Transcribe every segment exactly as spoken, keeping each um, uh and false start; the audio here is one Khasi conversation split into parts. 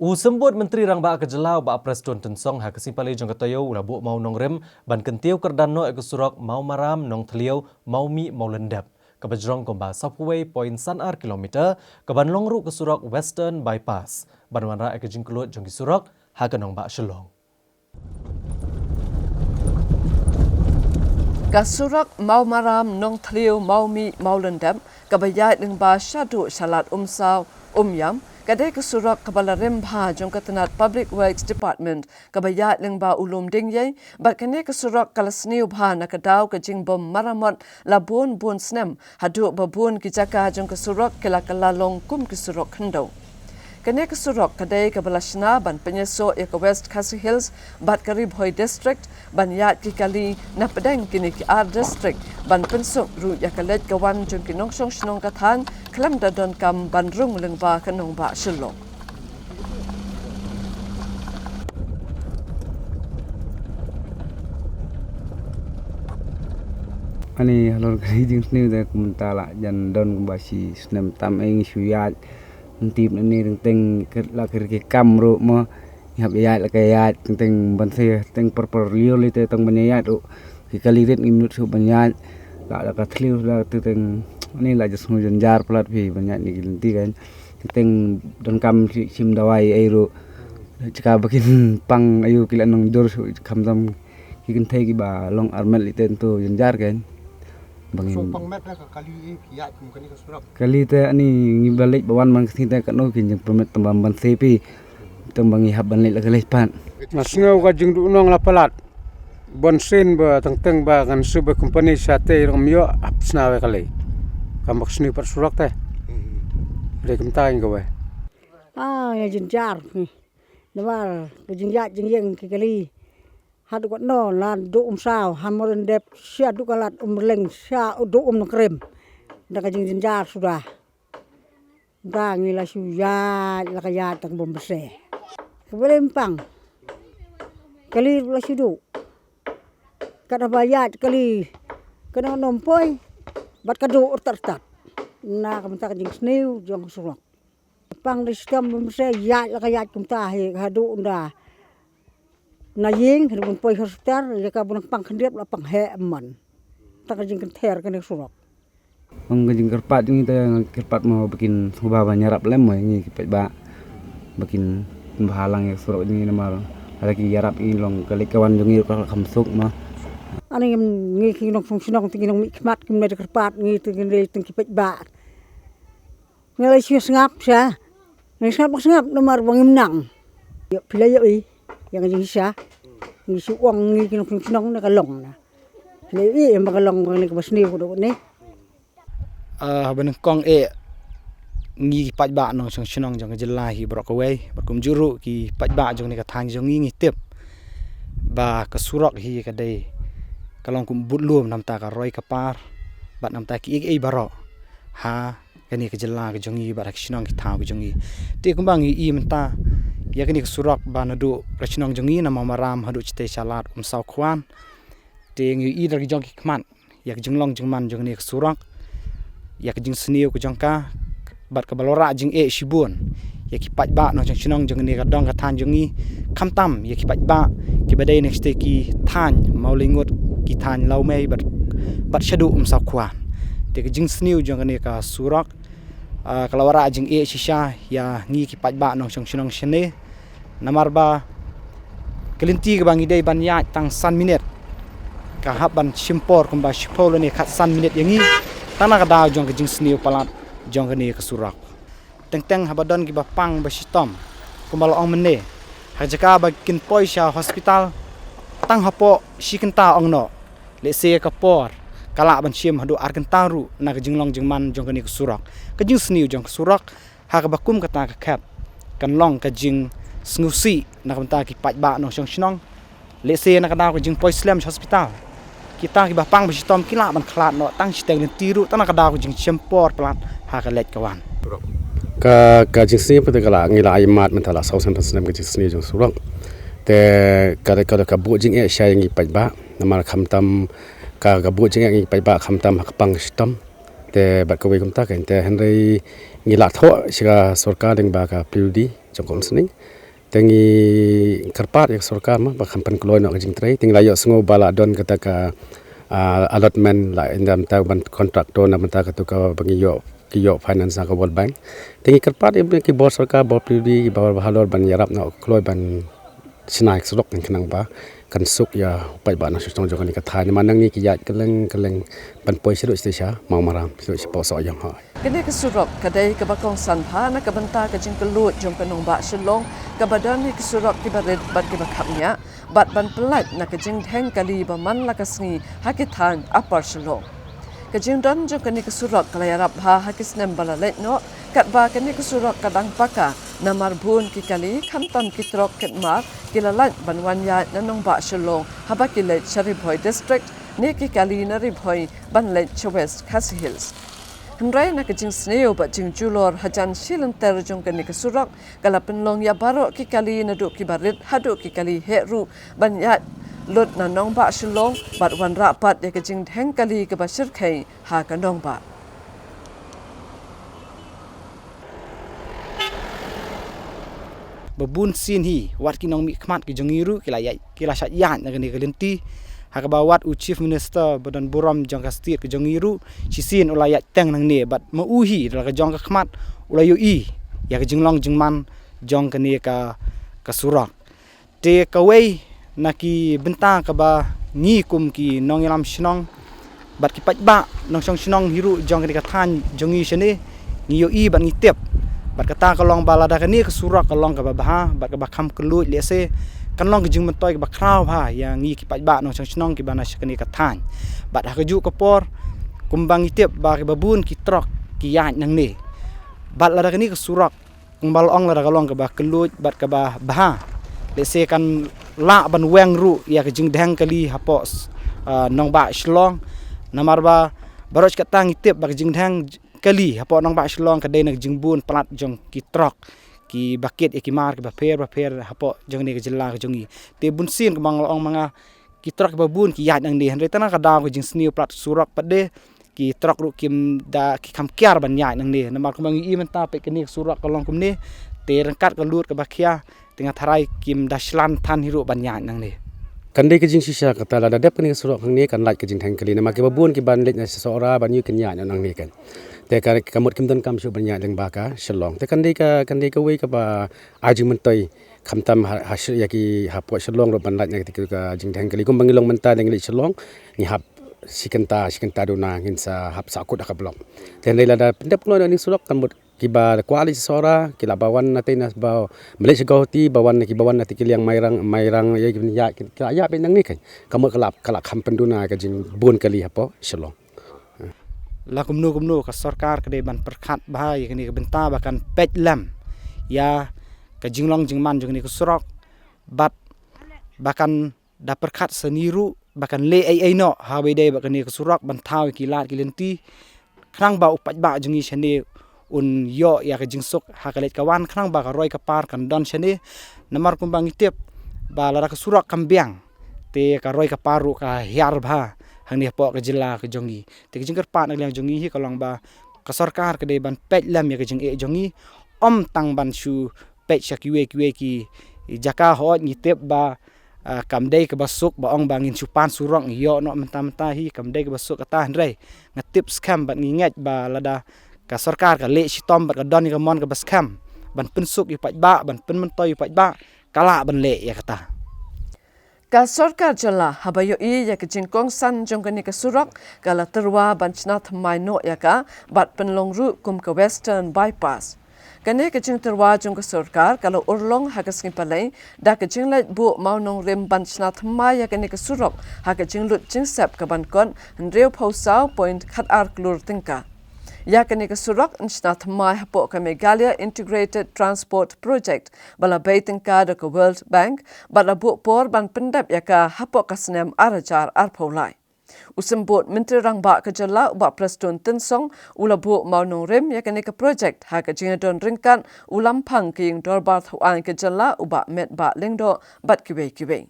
U Symbud Myntri Rangbah ka Jylla u Bah Prestone Tynsong ha ka sngi Palei jong ka taïew u la buh mawnongrim ban kyntiew kyrdan noh ïa ka surok Mawmaram, Nongthliew, Mawmih, Mawlyndep, kaba jrong kumba sawphew wei point san ar kilometer, kaban long ruh ka surok Western Bypass, ban wanrah ïa ka jingkyllut jong ki surok ha ka nongbah Shillong. Ka surok Mawmaram, Nongthliew, Mawmih, Mawlyndep, kaba ïaid lyngba shaduh sha Lad Umsaw, Umiam, ka dei ka surok kaba la rim bha jong ka tnat Public Works Department, kaba ïaid lyngba u lum Dingïei, bad kane ka surok ka la sniew bha na ka daw ka jingbym maramot la bun bun snem, haduh ba bun ki jaka jong ka surok ki la kylla long kum ki surok khyndew. Kane ka surok ka dei kaba la shna ban pynïasoh ïa ka West Khasi Hills bad ka Ri Bhoi District, ban ïaid ki kali na pdeng kine ki ar district, ban pynsuk ruh ïa ka leit ka wan jong ki nongshong shnong ka thaiñ, khlem da donkam ban rung lyngba ka nongbah Shillong. Ani halor kane ka jingsniew te kumta la jan don kumba shi snem tam ei ngi shu ïaid. Ngi tip na ne teng teng la ka ri ki kam ruh mo. Ngi hap ïaid la ka ïaid teng teng ban se teng por por liur lei te tang ban ïaid ruh. Ki kali rit ngi minot shuh ban ïaid. La la ka thliew la te teng ne la just ngu jan jar palat phi ban ïaid ne ki lynti kan. Teng teng donkam shim dawai ei ruh. Jaka ba kin pang ayu ki la nang jur shuh kham tam ki kynthei kiba long armet lei te to jan jar kan. Ba ngin Song pang met na ka kali eh phi ïaid kum kane ka surok. Kali te ani ngi ba leit ba wan man ka sngi te katno ki jingpyrmet tang ba ban se phi. Tang ba ngi hap ban leit la ka leit pat. Nga sngew ka jingduhnong la palat. Bon sien ba tang teng ba ngan shu ba company sha te rong myo hap sna we kali. Kam bak sniew pat surok te. Re kumta ngi ka we. Ah, ya jinjar. Namar ka jingïaid jingïeng ki kali. Haduh katno la duh Umsaw, ha Mawlyndep, sha duh ka Lad Umrylleng, sha duh Umnongkrim. Da ka jingjynjar suda. Da ngi la shu ïaid, la ka ïaid tang bym bse. Ka bele mpang. Kali la shu duh. Ka da ba ïaid kali. Ka nang nom poi. Bad ka duh rtat rtat. Na ka mynta ka jingsniew jong ka surok. Pang da shitom bym bse ïaid la ka ïaid kumta hi haduh ynda. Na ïing, haduh ban poi hospital, ïa ka bun pang khyndiat la pang heh man. Ta ka jingkynther kane surok. Ong ka jingkyrpad jong ngi te kyrpad mo ba kin sngewbha ban ïarap lem mo ngi ki paidbah. Ba kin bha lang ïa surok jong ngi namar. Lada ki ïarap ïa ngi long ka leit ka wan jong ngi ruh ka kham suk mo. Ani ngi ki nongshong shnong te ki nongmihkhmat kim dei da kyrpad ngi te ki dei tang ki paidbah. Nga la shu sngap sha. Nga sngap bak sngap namar ba ngim nang. Ïoh phi la ïoh i. Ïa nga jingshisha. Ngi shu ong ngi ki nongshong shnong na ka long na. Phi la ïoh i em ba ka long ba ngi kaba sniew ka dei ne. Ah, haba nyngkong eh ngi ki paidbah nongshong shnong jong ka jylla hi baroh kawei. Bad kumjuh ruh ki paidbah jong ne ka thaiñ jong ngi ngi tip. Ba ka surok hi ka dei. Ka long kum bud lum namta ka roi ka par. Bad namta ki ei ei baroh. Ha kane ka jylla ka jong ngi bad ha ki shnong ki thaw ka jong ngi. Te kumba ngi i mynta ïa kane ka surok ba naduh ka shnong jong ngi na Mawmaram haduh shatei sha Lad Umsaw Khwan. Te ngi i da ki jong ki khmat ïa ka jinglong jingman jong kane ka surok. Ïa ka jingsniew ka jong ka bad kaba la rah jingeh shibun. Ïa ki paidbah nongshong shnong jong kane ka dong ka thaiñ jong ngi khamtam ïa ki paidbah kiba dei na shatei ki thaiñ Mawlyngut ki thaiñ Lawmei bad bad shaduh Umsaw Khwan. Te ka jingsniew jong kane ka surok, ah, ka la wanrah jingeh shisha ïa ngi ki paidbah nongshong shnong shane. Namar ba ka lynti kaba ngi dei ban ïaid tang san minit ka hap ban shim por kumba shiphew lane khatsan minit ïa ngi. Tang na ka daw jong ka jingsniew palat jong kane ka surok. Teng teng haba don kiba pang ba shitom kumba la ong mynne ha ka jaka ba kin poi sha hospital tang hapoh shi kynta ong noh. Lehse ka por ka lah ban shim haduh ar kynta ruh na ka jinglong jingman jong kane ka surok. Ka jingsniew jong ka surok ha kaba kum kata ka khep kan long ka jingsngewsih na ka bynta ki paidbah nongshong shnong. Lehse na ka daw ka jingpoi slem sha hospital kita kiba pang ba shitom ki lah ban khlad noh tang shiteng lynti ruh tang na ka daw ka jingshim por palat ha ka leit ka wan. Ka ka jingsniew pat ka la ngi la ai mat mynta la saw snem phew snem ka jingsniew jong surok. Te ka ka ka buh jingeh sha ïa ngi paidbah namar khamtam ka ka buh jingeh ngi paidbah khamtam ha ka pang shitom. Te bad kawei kumta kan te hynrei ngi la thoh sha ka sorkar dang ba ka P W D jong ka Umsning. Te ngi kyrpad ïa ka sorkar ma ba kham pynkloi noh ka jingtrei. Te ngi la ïohsngew ba la don kata ka, ah, allotment la ïa mynta ban contractor na mynta kata ka ba ngi ïoh, ki ïoh finance na ka World Bank. Te ngi kyrpad ïa ki bor sorkar, bor P W D, ki bor ba halor ban ïarap noh kloi ban shna ïa ka surok khnang ba kan suk ïa u paidbah nongshong shnong jong kane ka thaiñ. Namar nangne ki ïaid kylleng kylleng ban poi shaduh sha Mawmaram, shaduh shapoh Sohiong. Kane ka surok ka dei kaba kongsan bha na ka bynta ka jingkylluid jong ka nongbah Shillong, kaba don hi ki surok kiba rit bad kiba khapngiah, bad ban pyllait na ka jingdheng kali ba man la ka sngi ha ki thaiñ Upper Shillong. Ka jingdon jong kane ka surok ka la ïarap bha ha ki snem ba la leit noh, katba kane ka surok ka dang paka, namar bun ki kali, khamtam ki trok kynmaw, ki la lait ban wan ïaid na nongbah Shillong haba ki leit sha Ri Bhoi District, ne ki kali na Ri Bhoi ban leit sha West Khasi Hills. Hynrei na ka jingsniew bad jingjulor hajan shi lynter jong kane ka surok, ka la pynlong ïa baroh ki kali naduh kiba rit haduh ki kali heh ruh ban ïaid lut na nongbah Shillong bad wanrah pat ïa ka jingdheng kali kaba shyrkhei ha ka nongbah. Ba bun sien hi wat ki nongmihkhmat ki jong ngi ruh ki la ïaid, ki la shah ïaid na kane ka lynti. Ha kaba wat u Chief Minister ba don burom jong ka state ka jong ngi ruh shisien u la ïaid teng nangne bad ma u hi da la ka jong ka khmat u la ïohi ïa ka jinglong jingman jong kane ka, ka surok. Te kawei na ki bynta kaba ngi kum ki nongïalam shnong bad ki paidbah nongshong shnong hi ruh jong kane ka thaiñ jong ngi shane ngi ïohi bad ngi tip. Bad kata ka long ba lada kane ka surok ka long kaba bha bad kaba kham kylluid lehse kan long ka jingmyntoi kaba khraw bha ïa ngi ki paidbah nongshong shnong kiba na sha kane ka thaiñ. Bad ha kajuh ka por kumba ngi tip ba kiba bun ki trok ki ïaid nangne. Bad lada kane ka surok kumba la ong lada ka long kaba kylluid bad kaba bha, lehse kan lah ban weng ruh ïa ka jingdheng kali hapoh, ah, nongbah Shillong. Namar ba baroh shi katta ngi tip ba ka jingdheng kali hapoh nongbah Shillong ka dei na ka jingbun palat jong ki trok kiba kit ïa ki mar kiba pher ba pher hapoh jong kane ka jylla ka jong ngi. Te bun sien kumba nga la ong ma nga ki trok kiba bun ki ïaid nangne, hynrei tang na ka daw ka jingsniew palat surok pat de ki trok ruh kim da, ki kham kiar ban ïaid nangne. Namar kumba ngi i mynta peit kane ka surok ka long kumne, te ryngkat ka lut kaba khia, te nga tharai kim da shlan than hi ruh ban ïaid nangne. Kan dei ka jingshisha kata lada dep kane ka surok hangne kan lait ka jingdheng kali, namar kiba bun kiban leit na Sohra ban ïoh kin ïaid nangne kan. Te ka, ka mut kim donkam shuh ban ïaid lyngba ka Shillong. Te kan dei ka, kan dei kawei kaba ai jingmyntoi khamtam ha, ha Shi-, ïa ki hapoh Shillong ruh ban lait na kata ka jingdheng kali. Kumba ngi long mynta da ngi leit Shillong, ngi hap shi kynta, shi kynta duna ngin sa hap sahkut ha ka block. Te hynrei lada pyndep kloi na kane ka surok kan mut kiba kwah leit sha Sohra ki lah ba wan na tei na ba leit sha Guwahati, ba wan, kiba wan na tei ki liang Mairang, Mairang ïa ki ïa ki, ki lah ïa peit nangne kan. Ka mut ka lah, ka lah kham pynduna ka jingbun kali hapoh Shillong. La kumno kumno ka sorkar ka dei ban pyrkhat bha ïa kane ka bynta ba kan peit lem ïa ka jinglong jingman jong kane ka surok bad ba kan da pyrkhat sani ruh ba kan leh ei ei noh ha ba ïadei bad kane ka surok ban thaw ïa ki lad ki lynti khnang ba u paidbah jong ngi shane un ïoh ïa ka jingsuk ha ka leit ka wan khnang ba ka roi ka par kan don shane. Namar kumba ngi tip ba lada ka surok kam biang te ka roi ka par ruh ka hiar bha hangne hapoh ka jylla ka jong ngi. Te ka jingkyrpad na ka liang jong ngi hi ka long ba ka sorkar ka dei ban peit lem ïa ka jingeh jong ngi, ym tang ban shu peit sha kiwei kiwei ki jaka. Hooid ngi tip ba, ah, kam dei kaba suk ba ong ba ngin shu pan surok ngi ïoh noh mynta mynta hi, kam dei kaba suk kata, hynrei nga tip skhem bad ngi ngeit ba lada ka sorkar ka leh shitom bad ka don ïa ka mon kaba skhem ban pynsuk ïa u paidbah, ban pynmyntoi ïa u paidbah, ka lah ban leh ïa kata. Ka sorkar jylla haba ïohi ïa ka jingkongsan jong kane ka surok ka la tyrwa ban shna thymmai noh ïa ka bad pynlong ruh kum ka Western Bypass. Kane ka jingtyrwa jong ka sorkar ka la urlong ha ka sngi Palei da ka jingleit buh mawnongrim ban shna thymmai ïa kane ka surok ha ka jinglut jingsep kaban kot hynriewphew saw point khatar klur tyngka. Ïa kane ka surok yn shna thymmai hapoh ka Meghalaya Integrated Transport Project ba la bei tyngka da ka World Bank bad la buh por ban pyndep ïa ka hapoh ka snem ar hajar arphew lai. U Symbud Myntri Rangbah ka jylla u Bah Prestone Tynsong u la buh mawnongrim ïa kane ka project ha ka jingïadon ryngkat u Lamphang ka Ïing Dorbar Thawaiñ ka jylla u Bah Metbah Lyngdoh bad kiwei kiwei.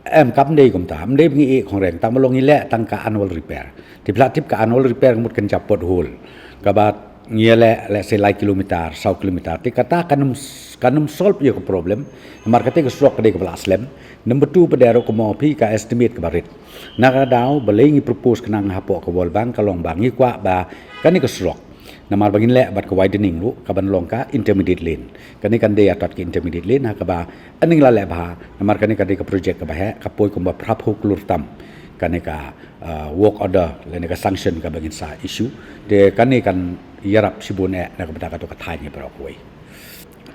Em, kam dei kumta, ym dei ba ngi ïeh khong reng, tang ba long ngi leh tang ka annual repair. Te phi la tip ka annual repair mut kan jop pothole. Kaba ngi leh, let's say, lai kilometer, saw kilometer. Te kata kan ym, kan ym solve ïa ka problem. Namar kata ka surok ka dei kaba la slem. Number two, ba dei ruh kumno phi ka estimate kaba rit. Na ka daw, balei ngi propose khnang hapoh ka World Bank ka long ba ngi kwah ba kane ka surok. Namar ba ngin leh bad ka widening ruh, kaban long ka intermediate lane. Kane kan dei ïa tot ka intermediate lane, ha kaba, ynda ngi la leh bha, namar kane ka dei ka project kaba heh, ka poi kumba phra phew klur tam. Kane ka, uh, work order, lane ka sanction kaba ngin sa issue. Te kane kan ïarap shibun eh, na ka bynta kato ka thaiñ baroh kawei.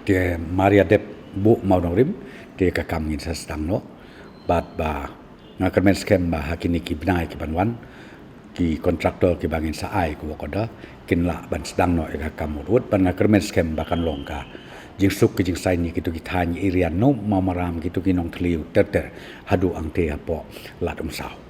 Te mar ïa dep buh mawnongrim, te ka kam ngin sa sdang noh. Bad ba nga kyrmen skhem ba ha kine ki bnai ki ban wan, ki contractor kiba ngin sa ai ka work order, kin lah ban sdang noh ïa ka kam wut wut, bad nga kyrmen skhem ba kan long ka jingsuk ka jingsain ïa kito ki thaiñ area Nongmawmaram, kito ki nongthliew ter ter, haduh hangtei hapoh Lad Umsaw.